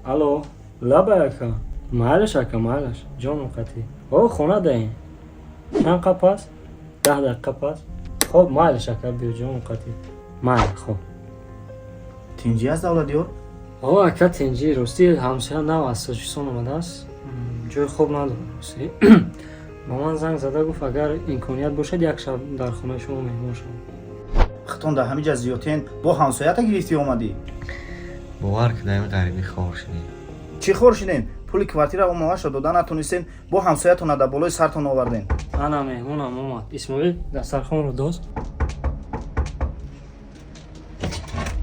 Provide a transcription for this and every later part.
Алло, лабай, ака. Майлаш, ака, майлаш. Ҷоном қатӣ. О, хона даем. Чанд қа пас? 10 дақиқа пас. Хоб, майлаш, ака, биё, ҷоном қатӣ. Майл, хоб. Тинҷӣ аст, Давлатёр? О, ака, тинҷӣ. Ростӣ, ҳамсоя нав аз Тоҷикистон омадааст. Ҷои хоб надорам, ростӣ. Ба ман занг зада гуфт, агар имконият бошад, як шаб дар хонаи шумо меҳмон шавам. Хитон дар ҳамин ҷа зиёдтен, бо ҳамсоята гирифтӣ омадӣ. Бовар кунем, ғарибӣ хор шудем. Чӣ хор шидем? Пули квартира омоашро дода натонистен, бо ҳамсоятона дар болои сартон овардем. Ана меҳмонам омад. Исмоил, дастархонро доз.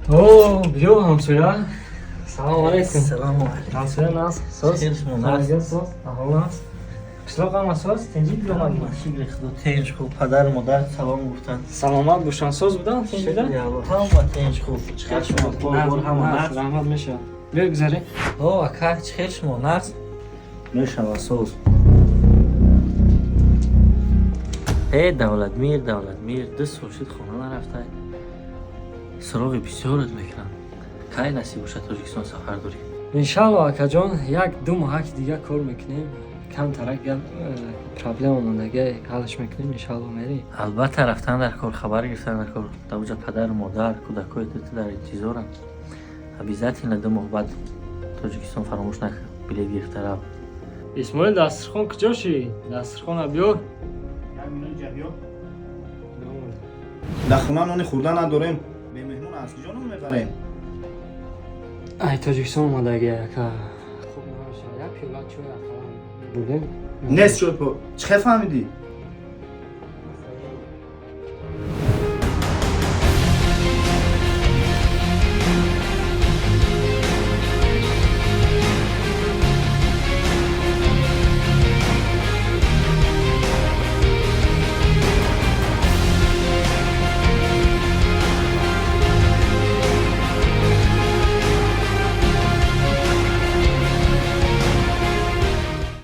О, биё, ҳамсоя. Салому алайкум. Салому алайкум. Ҳамсоя, нас соз? Хел шумо, нас? Соз, аҳвол нас? Қишлоқ ҳама соз, тинҷӣ биёмадӣ? Шукри Худо, тинҷ, хуб. Падару модар салом гуфтанд. Саломат бошанд. Соз буданд, тинҷ буданд? Шукри Аллоҳ, ҳама тинҷ, хуб. Чӣ хел шумо, бор ҳама нағз? Раҳмат, мешавад. Биё, гузарӣ. О, ака, чӣ хел шумо, нағз? Мешава, соз. Э, Давлатмир, Давлатмир, 2 сол шуд, хона нарафтай. Суроғи бисёрат мекунам. Кай насиб бошад, Тоҷикистон сафар дорӣ? Иншалло, акаҷон, як ду моҳаки дига кор мекунем, камтарак гап проблема мондага ҳалш мекунем, иншалло, мерем. Албатта, рафтан дар кор, хабар гирифтан дар кор. Дар уҷа падару модар, кӯдакҳои ту дар интизоранд. Обязательно 2 моҳ баъд Тоҷикистон фаромӯш накун, билет гирифта рав. Исмоил, дастархон куҷо ши? Дастархона биёр. Як минут ҷа биё. Дар хона нони хӯрда надорем, бемеҳмон аз куҷо нон мебарем? Ай, Тоҷикистон омадаги, ака, хуб намешавад, як пиёла чой ақаллан бурдем. Нест чой. Чӣ хел фаҳмидӣ?